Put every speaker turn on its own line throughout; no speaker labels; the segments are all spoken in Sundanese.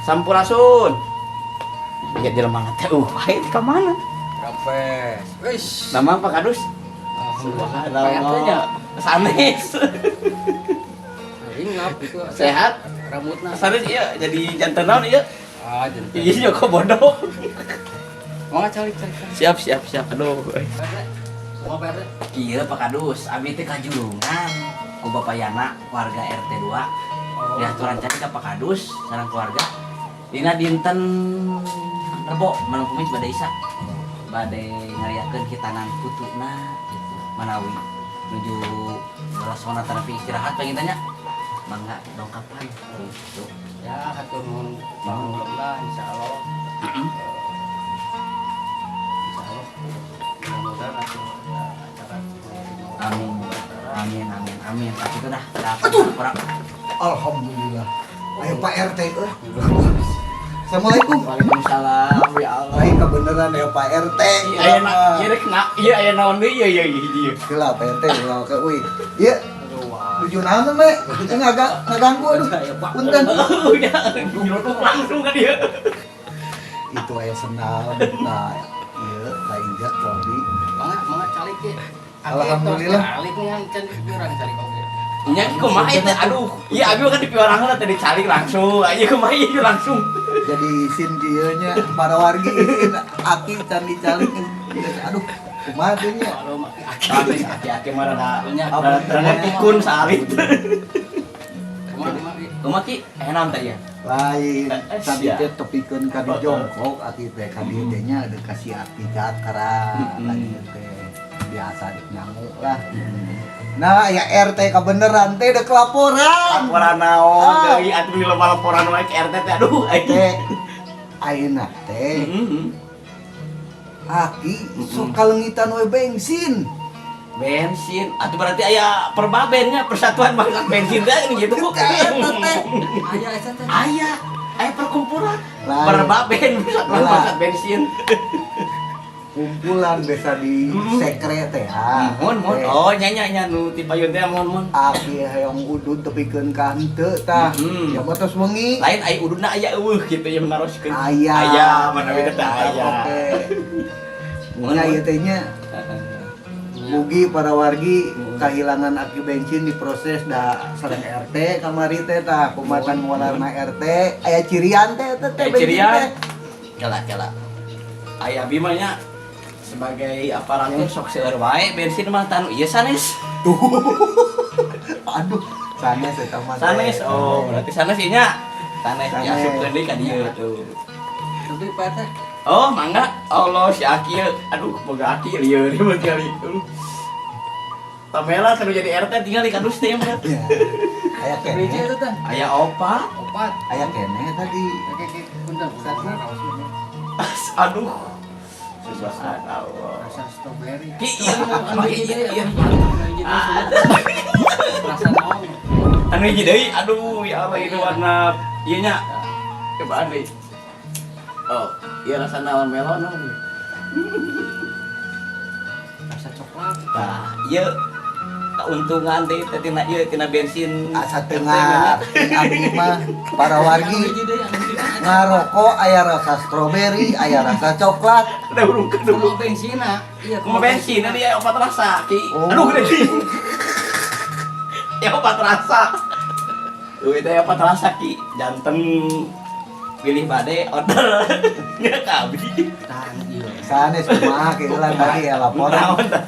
Sampurasun. Ya jelema teh bae ka mana?
Rampes. Wis.
Nama Pak Kadus?
Alhamdulillah.
Sanes.
Ringap itu.
Sehat?
Rambutna.
Sanes iya jadi janten naon ieu?
Ah, janten.
Iya Joko bodoh.
Mau calik calik.
Siap siap siap. Aduh.
Mau Pak RT?
Iya Pak Kadus, abi teh kajulungan ku Bapak Yana warga RT 2. Diaturan cari ka Pak Kadus sareng keluarga. Dina dinten Rebo malam Kamis bade Isa. Bade ngariakeun khitanan putuna gitu. Manawi nuju balasona terapi istirahat pengen tanya. Mangga dongkapan gitu.
Ya, hatur nuhun pangulokna insyaallah. Insyaallah. Mudah-mudahan atuh ya, acara.
Amin. Amin amin amin. Tapi itu dah, dah kurang.
Alhamdulillah. Ayo Pak RT euy. Assalamualaikum.
Waalaikumsalam ya Allah.
Lain kebenaran ya Pak RT.
Iya aya na, ieu rek na, ieu aya naon deui ieu ieu ieu ieu.
Heula Pak RT ulah ke euy. Ieu nuju naon me? Itu ngaganggu aduh. Punten.
Udah, nyelodok langsung kan dia.
Itu aya sendal. Nah, ieu lainjak Robi.
Mangga mangga calik ge.
Alhamdulillah.
Calik ngan can urang calik oge.
Nya kumaha itu aduh. Iya abi kan di piwarangan tadi calik langsung. Aja kumaha ieu langsung.
Jadi isin kieu nya para wargi isin aki can dicalik. Aduh, kumaha teh nya?
Kalau mah aki.
Tapi aki-aki mah rada rada pikun saalit.
Kumaha kumaha Ki?
Kumaha Ki? Eh naon teh ya?
Lain tadi
sia.
Teh tepikeun ka di jongkok aki teh ka dieu teh nya ada kasih aki cakra tadi teh biasa dek nyangu lah. Nah, ya RT kebeneran teh dek laporan.
Laporan naon
Ah.
deui atuh di loba laporan wae ke RT teh aduh aing.
Teh ayeuna teh aki sok kaleungitan we bensin.
Bensin atau berarti aya perbabennya persatuan bangsat bensin teh gitu Bu.
Eta teh.
Aya eta teh.
Aya, aya perkumpulan.
Lain.
Perbaben persatuan
Lah.
Bangsat bensin.
Kumpulan biasa di sekre teh ah.
Mohon mohon.
Teh.
Oh nya nya nya nu ti payun teh mohon mohon.
Aki hayang udud tepikeun ka henteu tah. Ya mah tos wengi.
Lain ai ududna aya eueuh gitu ya naroskeun.
Aya.
Aya mana we teh aya.
Oke.
Mohon.
Nya ieu teh nya mugi para wargi kehilangan aki bensin diproses da sareng RT kamari teh tah kumatan walarna RT aya cirian teh eta teh
Aya
bensin
cirian.
teh.
Kela kela. Aya abi mah nya sebagai aparatur sok seueur wae bensin mah tanu ieu sanes.
Tuh. Aduh, sanes eta mah teh.
Sanes. Oh, berarti sanes ieu nya. Sanes
Sanes.
diasupkeun deui ka dieu tuh.
Tapi Pak RT.
Oh, mangga. Allah si Aki. Aduh, boga Aki lieur ribut kali. Aduh. Pamela kalau jadi RT tinggal di kadus teh mah.
Ya. Aya
Hiji
keneh.
eta teh.
Aya opat.
Opat.
Aya keneh tadi.
Oke oke, punten.
Aduh. Subhanallah.
Rasa strawberry.
Ki, iya,
Anu hiji
iya,
deui,
iya.
anu hiji deui. Rasa naon?
Anu hiji deui, aduh, ya Allah itu warna ieu nya. Cobaan deui. Oh, iya rasa naon melon naon.
Rasa coklat.
Nah, ieu keuntungan deh teh tina ieu tina bensin.
Asa teu ngarti abdi mah para wargi
Anu hiji deui, anu hiji deui.
Ngarokok aya rasa stroberi, aya rasa coklat.
Udah urungkeun dulu.
Kumaha bensinna? Iya,
Kumaha bensin ini ya opat rasa Ki.
Oh.
Aduh gede. Ya opat rasa. Tuh itu ya opat rasa Ki. Janten pilih bade order. Ya ka abdi.
Tah anu ieu.
Sanes kumaha ki heula tadi ya laporan.
Naon tah?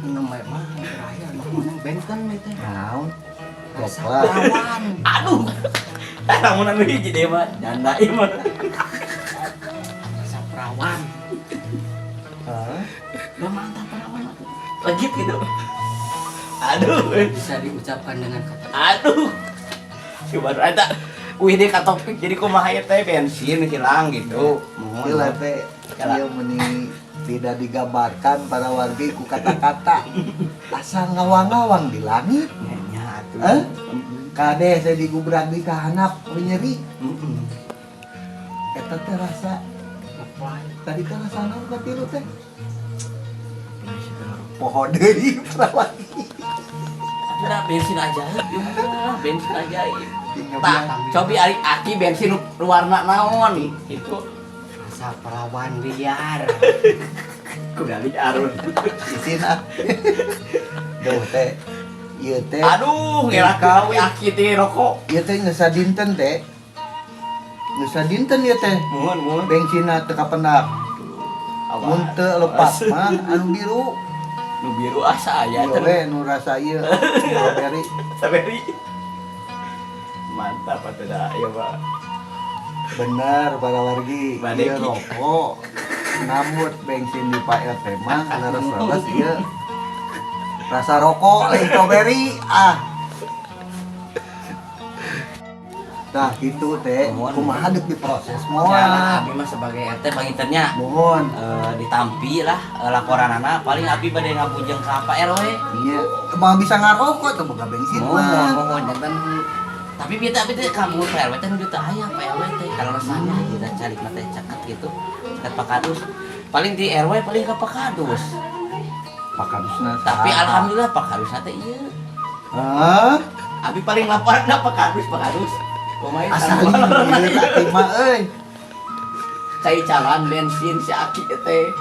Nu mah raya nu menang benten itu.
Naon?
Rasa
Coklat.
perawan.
Aduh. Lamun anu hiji deui mah janda ieu mah.
Rasa perawan.
Hah?
Udah mantap perawan atuh. Legit gitu. Aduh.
Bisa diucapkan dengan kata.
Aduh. Coba eta wih deh ka topik jadi kumaha ieu teh bensin hilang gitu. Mohon.
Heula teh
Kela.
ieu meni tidak digambarkan para wargi ku kata-kata. Asa ngawang-ngawang di langit.
Nya nya atuh.
Eh? Kade saya digubrak di kahanap nyeri.
Heeh.
Eta teh rasa
Ngeplay.
Tadi teh rasa naon katilu teh? Poho deui perawan.
Udah bensin ajaib, ya mah, bensin ajaib. Tah, cobi ari aki bensin nu warna naon?
Itu rasa perawan liar.
Kuda liar.
Isin ah. Duh teh. Ieu teh.
Aduh, ngerakeun aki teh rokok.
Ieu teh geus sadinten teh. Geus sadinten ieu teh.
Muhun, muhun.
Bensinna teu kapendak. Mun teu lepat mah anu biru.
Nu biru asa aya
Ieu
teh.
we nu rasa ieu strawberry.
Strawberry. Mantap atuh da, ieu mah.
Bener para wargi,
Bade
ieu
ki.
Rokok. Nambut bensin di Pak RT mah leres-leres ieu. Rasa rokok lain strawberry ah. Nah, gitu teh.
Mohon.
Kumaha deuk diproses
Ya,
moal.
abi mah sebagai RT pangintennya
Mohon.
Ditampi lah laporanana, paling abi bade ngabujeng ka Pak RW.
Iya, emang bisa ngarokok tuh boga bensin
Mohon,
mah.
mohon janten. Tapi beta abi teh kamu Pak RW teh nuju teu aya Pak RW teh kalau rasanya kita cari mah teh caket gitu. Caket Pak Kadus. Paling di RW paling ke Pak Kadus.
Pak Kadusna
Tapi
saha?
Alhamdulillah Pak Kadusna teh ieu.
Hah?
Abi paling laporan Pak Kadus, Pak Kadus. Kumaha
Asal ieu aki mah euy.
Cai calan bensin si aki teh.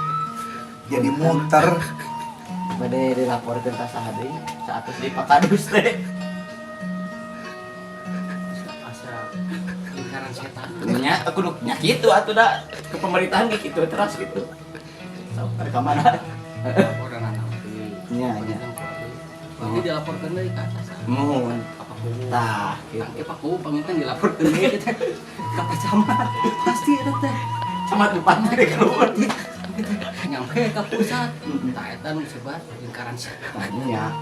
Jadi muter.
Bade dilaporkeun ka saha deui? Saatos di Pak Kadus teh.
Asa lingkaran setan.
Nya kudu nya kitu atuh da ke pemerintahan ge kitu terus gitu. Sok ada ka mana?
Laporan anak abdi.
Nya, nya.
Nanti dilaporkeun deui ka atas.
Muhun.
Ka Pak Kuwu.
Tah, gitu.
Tangke Pak Kuwu panginten dilaporkeun deui teh. Ka Pak Camat. Pasti eta teh.
Camat bupati deh keluar.
Nyampe ke pusat. Tah eta nu disebat lingkaran setan.
Nya.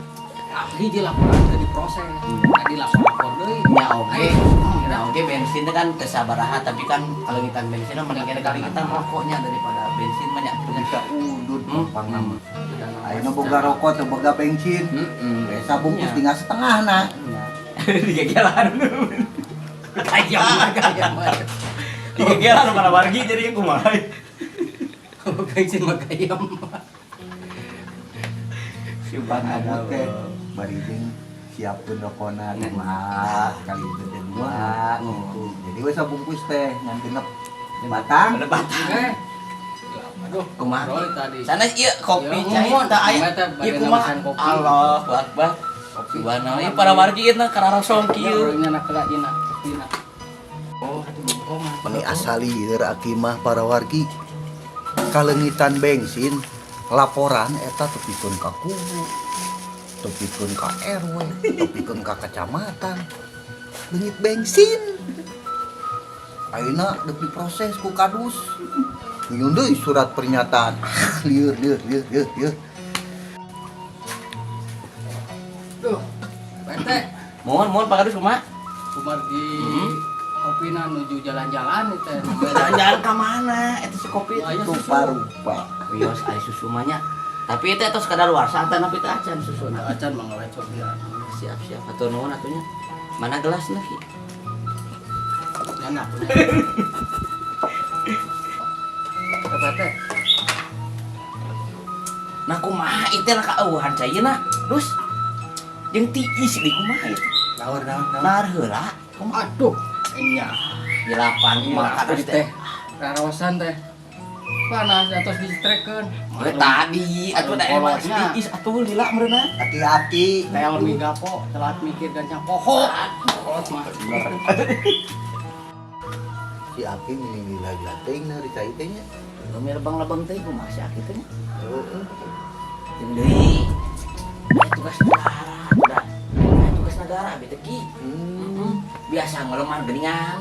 Abdi dilaporan teh diproses. Tadi lapor-lapor deui.
Nya oge. Nya oge bensin teh kan teu sabaraha, tapi kan kalau kita bensin mah mending kali kita rokoknya daripada bensin mah nya.
Bisa udut gampang nama.
Ayeuna
Ayeuna boga rokok teu boga bensin.
Heeh.
Desa bungkus tinggal setengah nah.
Digegelan.
Ayam, ayam.
Digegelan para wargi jadi kumaha.
Bensin mah gayam.
Subhanallah.
Teh bari jeung siapkeun rokona dua kali itu teh dua gitu. Jadi we sabungkus teh ngan genep batang.
Ada batang.
Eh. Aduh,
Kumaha?
Roy tadi.
Sanes ieu kopi
Ya,
cai
mohon.
tah aya.
Mata
Ieu
bade
kumaha?
namisan kopi.
Allahu Akbar. Subhanallah ieu para wargi ieu teh kararosong kieu.
Nya nak kela dina, dina. Oh, atuh bongkongan.
Meni asal lieur aki mah para wargi. Kaleungitan bensin laporan eta tepikeun ka kubu, tepikeun ka RW, tepikeun ka kecamatan. Leungit bensin. Ayeuna deuk diproses ku kadus. Nyieun deui surat pernyataan. Ah, lieur lieur lieur lieur lieur.
Duh, Pak RT.
Mohon, mohon Pak Kadus kumaha?
Kumargi kopina nuju jalan-jalan teh.
Jalan-jalan ka mana? Eta si kopi.
Aya susu.
Rupa-rupa.
Wios aya susu mah nya. Tapi itu tos kadaluarsa atan tapi teh acan susuna.
Acan mah ngawe cobian.
Siap siap atuh nuhun atunya. Mana gelasna ki?
Enak. Pak RT.
Nah kumaha ieu teh lah kaeueuhan caina. Terus jeung tiis di kumaha ieu?
Naon naon naon.
Nar heula. Kumaha?
Aduh, enya.
Di lapang kumaha
Tadi
teh.
teh. Raraosan teh. Panas atos distrekeun.
We tadi atuh da emang tiis atuh lila meureunna.
Hati-hati.
Tel migapo, telat mikir gancang poho. Kolot mah.
Si Aki mending gila-gila teuing na di cai teh nya.
Kami lebang-lebang teh kumaha si Aki teh nya?
Heeh.
Jeung deui. Aya tugas negara, udah. Aya tugas negara abi teh ki. Biasa ngeleman geuningan.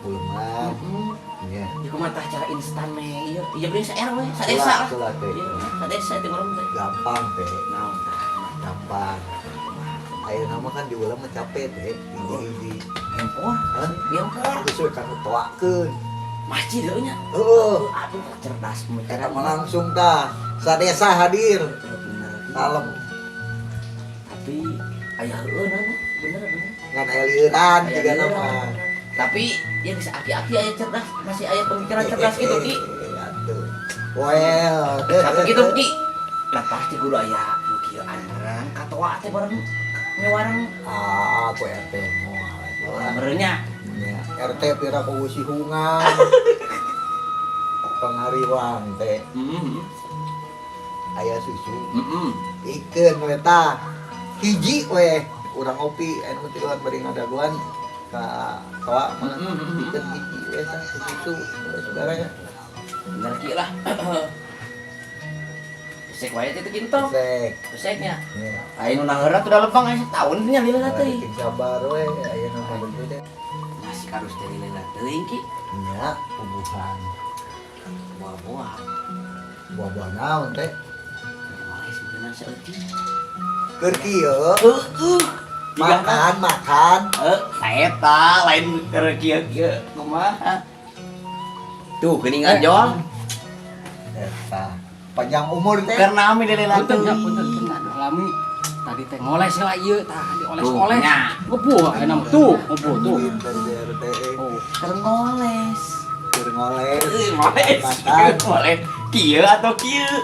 Uleman.
Heeh.
Nya.
Ieu kumaha tah cara instan meh ieu. Ieu beri sa RW, sa desa lah.
Ulah teh.
Ieu sa desa teh ngurung teh.
Gampang teh.
Naon tah?
Gampang. Ayeuna mah kan diulang mah capek teh. Hiji-hiji.
Gempor.
Hah?
Gempor.
Geus we kanu toakeun.
Masjid heuh nya.
Heeh.
Aduh, cerdas
Eta mah langsung tah. Sadesa hadir.
Bener.
Kalem.
Tapi aya heueuh bener bener.
Ngan aya lieuran
Aya
jiga
lieuran.
nama.
Tapi ya bisa aki-aki aya cerdas, masih aya pemikiran cerdas gitu ki.
Atuh. Well.
Tapi gitu ki. Lah pasti kudu aya nu kieu bareng katoa teh bareng nyewarang.
Ah, aku RT moal.
Merenya.
Ya, RT pira ku sihungan. Pangariwang teh aya susu. Ikeun we tah. Hiji we urang ngopi anu tiluan bari ngadaguan ka toa mah. Ikeun hiji we tah susu saudara.
Bener kieu lah. Besek wae teh kinto.
Sek.
Beseknya.
Ya.
Ayo nu nangeura tuh dalam bang aya setahun nya lila teh.
Bikin sabar we aya nu begitu teh.
Masih karus teh lila teuing ki.
Nya puguhan.
Buah-buah.
Buah-buah naon teh?
Ngoles beunang saeutik.
Keur kieu
Heeh.
makan makan.
Eh, eta lain keur kieu-kieu kumaha. Tuh geuningan jol.
Eta panjang umur teh.
Keur nami lila
Punten ya,
teuing.
Punten punten lami. Tadi teh ngoles lah ieu tah dioles-oles.
Tuh, nya.
Ngebuh ayeuna mah tuh, ngebuh tuh.
Pinter di RT.
Oh.
Keur ngoles.
Keur ngoles.
Ngoles.
Makan.
Ngoles. Kieu atau kieu?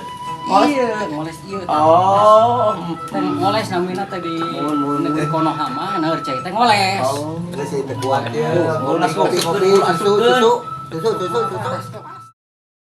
Ngoles.
Iya, ngoles ieu tah.
Oh.
Teh ngoles namina teh di
Mun, mun,
negeri Konoha mah neur cai teh ngoles.
Oh.
Geus teu kuat ya.
Mun,
Ngopi ngopi
mun,
susu
asupkeun.
Susu susu susu susu.